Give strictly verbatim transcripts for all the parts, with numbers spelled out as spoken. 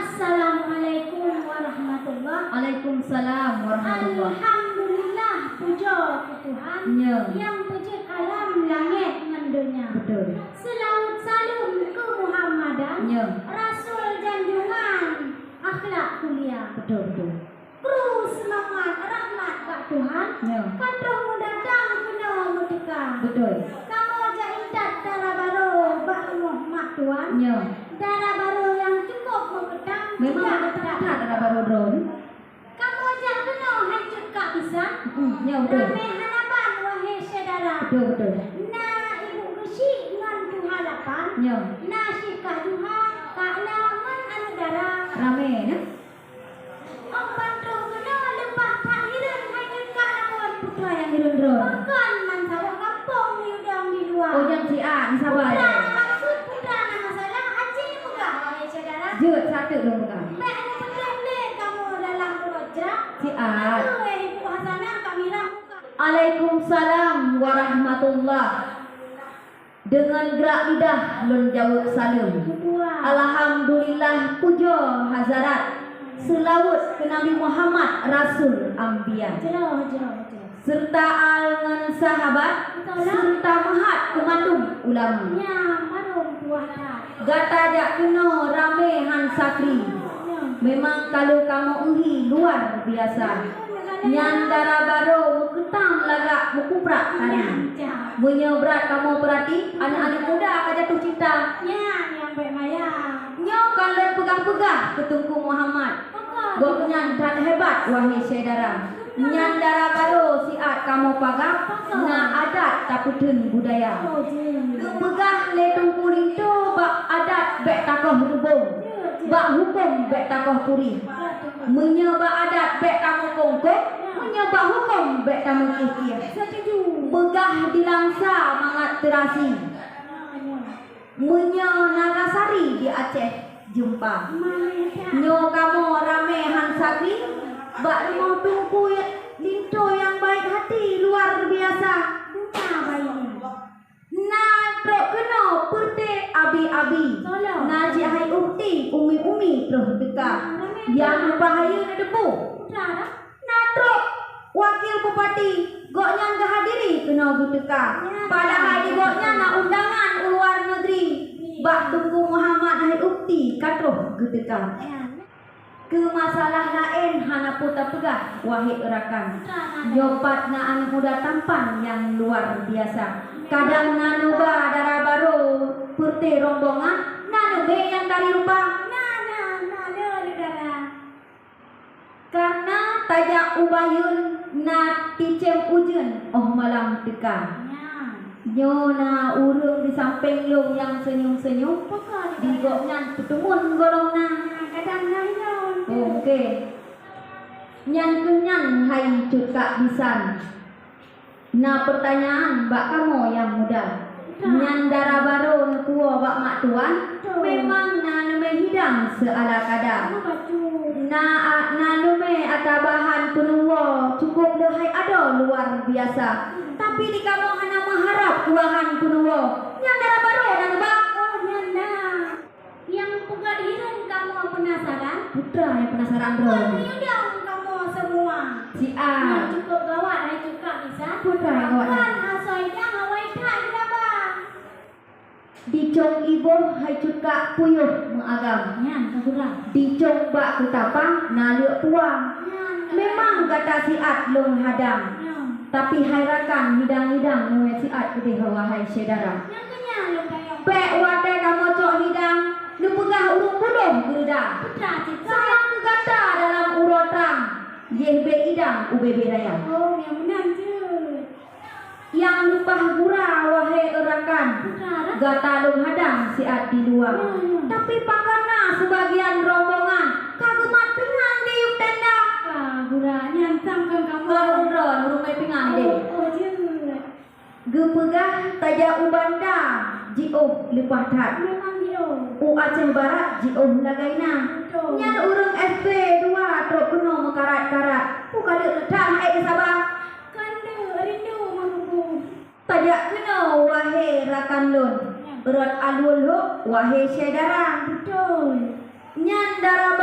Assalamualaikum warahmatullah. Waalaikumsalam warahmatullah. Alhamdulillah, pujoe keu Tuhan, ya, nyang peujeuet alam langét ngon donya. Betul. Seulaweuet saleuem keu Muhammadan, ya, rasul janjongan akhlak mulia. Betul, betul. Kru seumangat rahmat bak Tuhan, ya, ka troh meudatang keunoe meuteuka. Betul. Kamoe jak intat dara barô bak rumoh mak tuan. Ya. Dara barô nyang cukup meukeutang. Memang meukeutang that dara barô droen. Kamoe jak keunoe hai cut kak bisan. Hmm, ya, betul. Ramé hana ban, wahé syedara. Betul, betul. Na ibu geusyik ngon tuha lapan. Ya. Na syik kak juha, kak na ngon aneuk dara. Ramé, ya? Ong ban troh keunoe leupah that hireuen hai cut kak lapan. Peue nyang hireuen droen? Pakon man saboh gampông neuyue dong di luwa. Oh, nyang siat, sabar. Peue na maksud, peue na masalah, aci peugah, wahé syedara. Jeuet, sateuk lôn peugah. Bèk neupeudeh lé kamoe dalam uroe jram. Siat. Aduh, wahé Ibu Hasanah, kami lah muka. Waalaikumsalam warahmatullah. Deungon grak lidah lôn jaweueb saleuem. Beutôi. Alhamdulillah, pujoe Hazarat. Seulaweuet keu Nabi Muhammad, Rasul Anbiya. Jroh, jroh, jroh. Serta al ngon sahabat, beutôi lah, serta meuhat keu mandum ulama. Nyan, mandum puah that. Gata jak keunoe ramé han sakri. Memang ka lheueh kamoe euhi luar biasa. Nyan dara barô meukeutang lagak meukuprak tari. Meunyoe brat kamoe peurati, aneuk-aneuk muda ka jatuh cinta. Nyan nyang bèk maya. Nyoe ka lôn peugah-peugah keu Teungku Muhammad. Gobnyan that hebat, wahé syedara. Nyan dara barô siat kamoe paga, na adat tapeutheun budaya. Geupeugah lé Teungku Linto, bak adat bèk takoh reubông, bak hukôm bèk takoh purih. Meunyoe bak adat bèk tameukongkong, meunyoe bak hukôm bèk tameukieh-kieh. Peugah di Langsa mangat teurasi. Meunyoe Nagasari di Aceh jeumpa. Nyoe kamoe ramé han sakri bak rumoh Teungku Linto nyang baik hati luar biasa. Na trok keunoe peureute abi-abi. Na cit hai ukhti, umi-umi troh teuka. Nyang meupahayeue neuteupeue. Na trok wakil bupati, gobnyan geuhadiri keunoe geuteuka. Padahai di gobnyan na undangan u luar neugri. Bak Teungku Muhammad hai ukhti ka troh geuteuka. Keu masalah laén hana peue tapeugah, wahé rakan. Nyoe pat na aneuk muda tampan nyang luar biasa. Kadang na neuba dara barô peureute rombongan, na neubée nyang dari rupa. Na, na, na, na, na dara. Kareuna tajak u bayeuen na ticém ujeuen óh malam teuka. Nyan. Nyoe na ureueng di sampéng lôn nyang seunyum-seunyum. Di gobnyan peuteumon gohlom na. Nah, kadang na hilang. Oh, oke. Nyan keuh nyan hai cut kak bisan. Na peurtanyaan bak kamoe nyang muda. Nyan dara barô neupuwoe bak mak tuan, memang na neumè hidang seuala kada. Na, na neumè ata bahan peunuwoe cukôp leuhai adoe luar biasa. Tapi di kamoe hana meuharab keu bahan peunuwoe. Nyan dara barô na neuba. Oh, nyan na. Nyang peugah hireuen kamoe peunasaran. Putra nyang peunasaran droe. Kon meunyoe dong kamoe seumua. Siat. Nyoe cukôp gawat hai cut kak bisan. Putra nyang gawat. Kon asoe idang awai that geuraba. Dicong iboh hai cut kak puyôh meuagam. Nyan ka kurang. Dicong bak keutapang na lheueh puang. Nyan ka. Memang gata siat lôn hadang. Nyan. Tapi hai rakan hidang-hidang ngon siat keudeh wahai syedara. Nyan keuh nyan lôn tanyong. Bèk watèe kamoe cok hidang, neupeugah ureueng pudoh geureudang. Sayang keu gata dalam uroe trang, yeh bèk idang ubé-bé raya. Oh, nyang meunan jeuet. Nyang leupah gura, wahé rakan, gata lôn hadang siat di luwa. Tapi pakon na seubagian rombongan ka geumat pingan di yup tenda. Ka gura nyan sang kon kamoe. Kon droe, ureueng mè pingan deh. Oh, oh, jeuet. Geupeugah tajak u Banda, jiôh leupah that. Memang jiôh. U Aceh Barat jiôh lagai na. Betul. Nyan ureueng S P dua trok keunoe meukarat-karat. Peue ka deuek that hai geusaba. Kan deuek rindu meuruku. Tajak keunoe wahé rakan lôn. Ya. Rot alue lhok wahé syedara. Betul. Nyan dara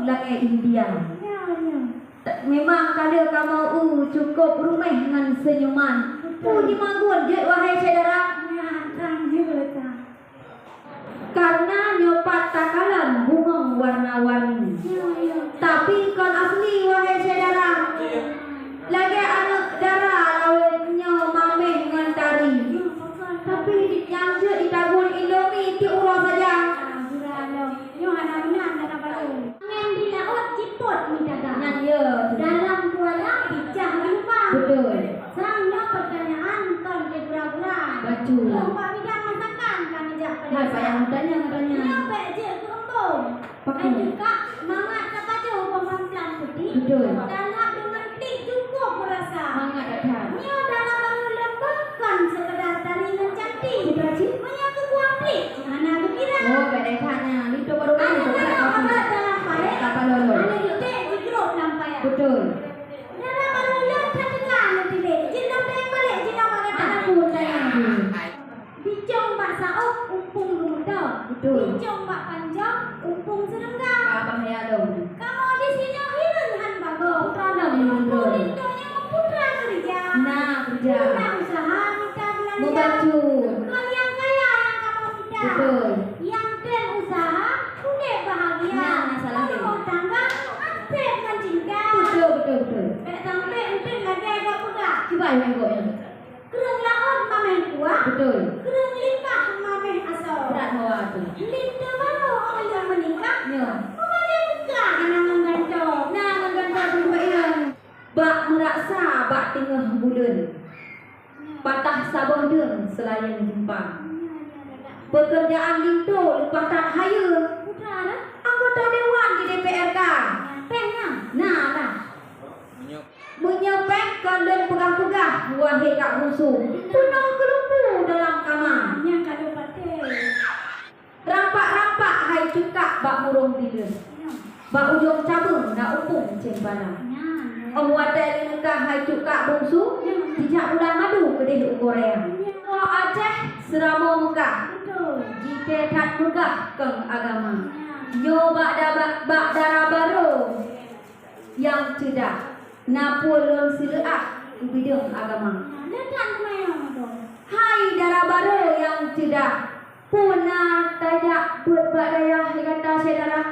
Lagèe India. Ya, ya. Memang ka lheueh kamoe eu cukôp ruméh ngon seunyuman. Betul. Puji magun jeuet wahai syedara. Ya, sang jeuet, sang. Karena nyoe pat takalon bungong warna-warni. Ya, ya. Tapi kon asli wahai syedara. Lagèe aneuk dara laweuen nyoe maméh ngon tari. Ya, betul. Tapi nyang jeuet jitagun Indomie tiep uroe saja. Ah, gura lom. Nyoe hana meunan, hana barô. Angén di laôt jipot meudagang. Nyan, ya. Dalam kuala picah meulimpah. Betul. Sang nyoe pertanyaan kon keu gura-gura. Bacut. Nyoe bak bidang masakan ka neujak. Hai, payah meutanyoe, meutanyoe. Nyoe bèk jeuet keu eumbông. Pakon? Hai, teuka mangat tapajoh bông pamplam putéh. Betul. Tanak deungon plik cukup meurasa. Mangat that. Nyoe dalam barô leumbông kon sekedar tari ngon cantik. Betul, cik. Meunyoe keu buah plik, hana geukira. Oh, bèk that nyan. Itu baru kan. Aneuk-aneuk abah dalam paret. Tak apa, lolo. Aneuk juték jigrôp lam paya. Betul. Dalam barô lôn that teuka aneuk tilek. Jinoe tayang balek, jinoe bak gata. Aneuk pun tayang. Bicong bak saôh, umpung geumeudo. Betul. Bicong bak panjong, umpung seureungga. Ka bahaya lom. Kamoe disinoe hireuen han bagoe. Putra lom. Linto nyoe putra keureuja. Nah, keureuja. Guna usaha mita beulanja. Meubacut. Kon nyang kaya nyang kamoe mita. Betul. Nyang tem usaha, udép bahagia. Nah, masalah tu. Rumah tangga, asép ngon cinta. Betul, betul, betul. Bèk sampé enteuk lagèe gak peugah. Cuba yang gok nyan. Kreueng laôt maméh kuah. Betul. Kreueng limpah maméh asoe. Berat hawa tu. Linto barô óh lheueh meunikah. Ya. Meubandéng muka hana ngon gantoe. Nah, ngon gantoe pun bak iya. Bak meuraksa bak teungoh buleuen. Patah saboh deueng seulayeuen jumpa. Peukeurjaan linto leupah that hayeue. Anggota dewan di D P R ka. Nah, nah. Meunyoe péng kon lôn peugah-peugah, wahé Kak Bungsu, peunoh keulumpu dalam kama. Nyang ka lôn patéh. Rampak-rampak hai Cut Kak bak murông bileuen. Bak ujong cabeueng na upung cempala. Óh watèe lôn nikah hai Cut Kak Bungsu, jijak bulan madu keudeh u Korea. Nyoe Aceh seuramoe Meukah. Betul. Jitée that meugah keu agama. Nyoe bak da-, bak, bak dara barô nyang ceudah, na peue lôn seuleuah u bideueng agama. Nah, leutan meunan tu. Hai dara barô nyang ceudah, peue na tajak beuet bak dayah di gata syedara?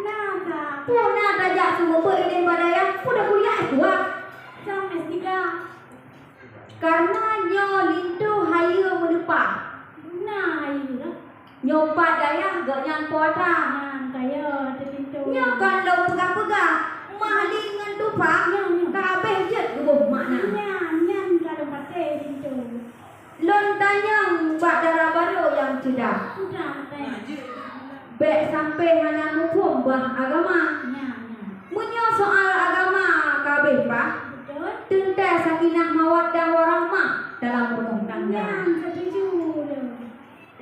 Na, Kak. Peue na tajak seumeubeuet ilée bak dayah? Peue na kuliah S dua? Sang S tiga. Kareuna nyoe linto hayeue meuleupah. Na hayeue lah. Nyoe pat dayah gobnyan po atra. Nyan kaya teulinto. Nyoe kon lôn peugah-peugah, Mahli ngon Tufa, nyoe, nyoe, ka abéh jeuet geuboh makna. Nyan, nyan ka lôn patéh linto. Lôn tanyong bak dara barô nyang ceudah. Ceudah, patéh. Bék sampoe hana muphom bah agama. Nyan, nyan. Meunyoe soal agama ka abéh paih, betul, teuntée sakinah mawaddah warahmah dalam rumoh tangga. Nyan, setuju lôn.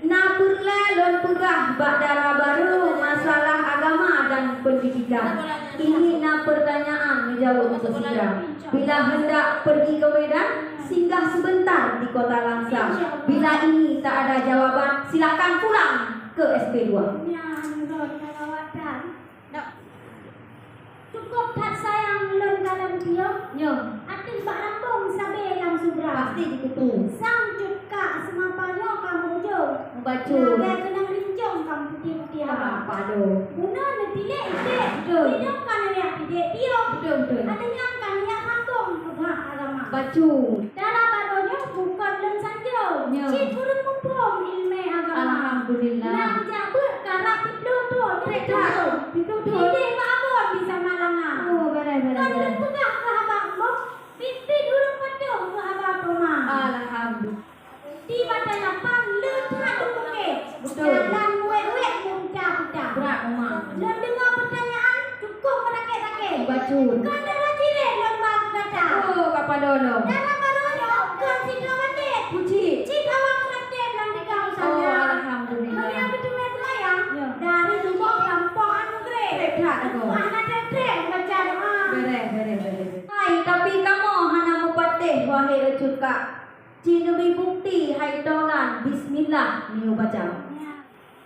Na peureulée lôn peugah bak dara barô masalah agama dan pendidikan. Ini na pertanyaan meujaweueb untuk sira. Bila hendak pergi ke Medan, singgah sebentar di kota Langsa. Bila ini tak ada jawaban, silakan pulang ke S P dua. Nyan, lôn ka lewat dan. Cukup that sayang lôn kalon piôh. Nyoe. Ateueh bak lambông sabe lam subra. Pasti jikupu. Sang Cut Kak seumapa nyoe ka meujong. Mubacut. Lagée keunong rincong ka meuputéh-putéh haba. Apa do? Bunoe neutilek iték. Betul. Hidong ka neuriak pidék piôh. Betul, betul. Ateueh nyan ka neuriak sambông peugah agama. Bacut. Dara barô nyoe bukon lôn sanjong. Nyoe. Cit ureuëng muphom iéleumé agama. Alhamdulillah. Nyang jak beuet karab siplôh thon. Trek, trek. Siplôh thon. Idéh bak abon di Samalanga. Oh, beres, beres, beres. Kon lôn peugah keu haba Allah, biet-biet ureuëng patuh keu haba peuma. Alhamdulillah. Di Batai Lapang le that lôn mungkét. Betul. Jalan wék-wék meuputa-puta. Brat, Uma. Lôn deungoe pertanyaan cukup meurakét-rakét. Bacut. Kon dara cirét lôn ba keu gata. Oh, ka padum lom. Dara barô nyoe kon sidroe bandét. Puji. Cit awak meuratéb lam tika musala. Oh, alhamdulillah. Meunyoe geuteumé seumayang, ya, dari suboh sampoe aneuk grade. Trek that lagoe. Wah, na trek-trek baca doa. Beres, beres, beres. Hai, tapi kamoe hana meupatéh, wahé Cut Kak. Ci neubri bukti hai tolan bismillah neuyue baca.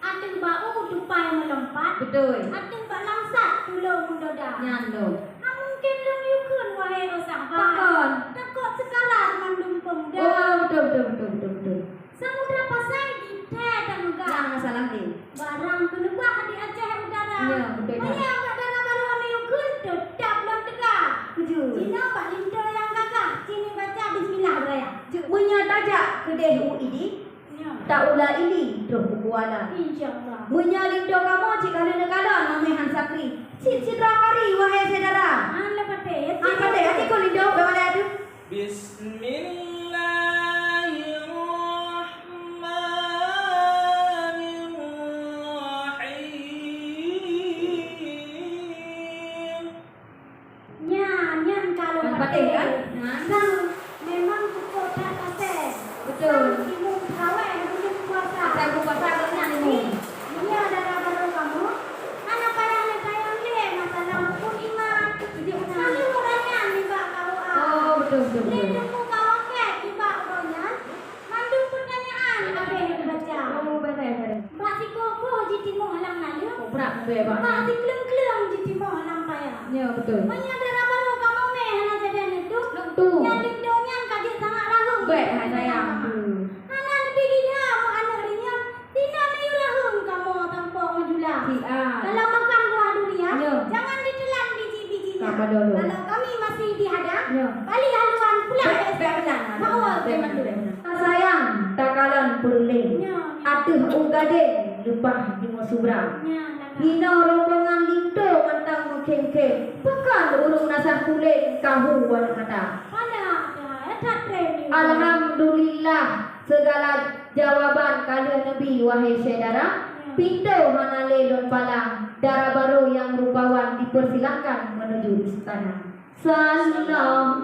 Ateueh bak u tupai meulompat. Betul. Ateueh bak langsat tulông Doda. Nyan lom. Hana mungken lôn yue kheun, wahé droe sahabat. Pakon? Takot seukarat mandum pemuda. Oh, betul, betul, betul, betul, betul. Samudra Pasai jithèe tameugah. Nah, masalah ni. Barang keuneubah di Aceh Utara. Ya, betul, Pak. Meunyo bak dara barô hana yue kheun, teutap lôn teuga. Betul. Jinoe bak linto nyang gagah, cit baca bismillah beuraya. Meunyo tajak keudeh u Idi, ya, taula Idi troh u Kuala. Insya Allah. Meunyo linto kamoe cit ka lheueh neukalon, namé han sakri. Cit sidroe kari, wahé syedara. Han le patéh, ya, Han cit patéh, ya, cit. Aci ko linto, bagaimana tu? Bismillahirrahmanirrahim. Nyan, nyan kalau Kan patéh, kan? Nyan. Nyan memang cukup that patéh. Betul. Sang imum teurawèh buleuen puasa. Sang buleuen puasa, nyan imum. Meunyo dara barô kamoe, hana payah lé sayang lé masalah rukun iman. Betul. Lalu ureueng nyan nibak K U A. Oh, betul, betul, betul. Lé teungku K W K nibak ureueng nyan, mandum peutanyaan habéh neubaca. Oh, betul, betul. Bak sikoh-koh jitimoh lam naleueng. Oh, brat bèk, Bang. Bak sikleueng-kleueng jitimoh lam paya. Ya, betul. Meunyo dara barô kamoe mé hana jadi neutueng, neutueng. Nyan linto nyan ka jeuet sangat raheueng. Bèk, hai sayang. Hmm. Hana leubeh gila meuaneuk rinyeun, sinoe neuyue raheueng kamoe tampok meujula. Siap. Kalau makan buah durian, ya, jangan ditelan biji-bijinya. Sabar dulu. Kalau kami masih dihadang, ya, balik haluan pulang. Bèk, bèk, bèk. Bawa bèk, bèk, bèk. Sayang, takalon peureulèe. Ya, ya. Ateueh u gadeng leupah jimeusubrang. Ya, ya, ya. Hinoe rombongan linto mantong meukhém-khém. Pakon ureueng nasah kuleng kahu aneuk mata. Pada, ya, ya, that trend ni. Alhamdulillah, segala jawaban ka lheueh neubi, wahé syedara. Ya. Pintoe hana lé lôn palang, dara barô nyang rupawan dipersilakan menuju istana. Sallallahu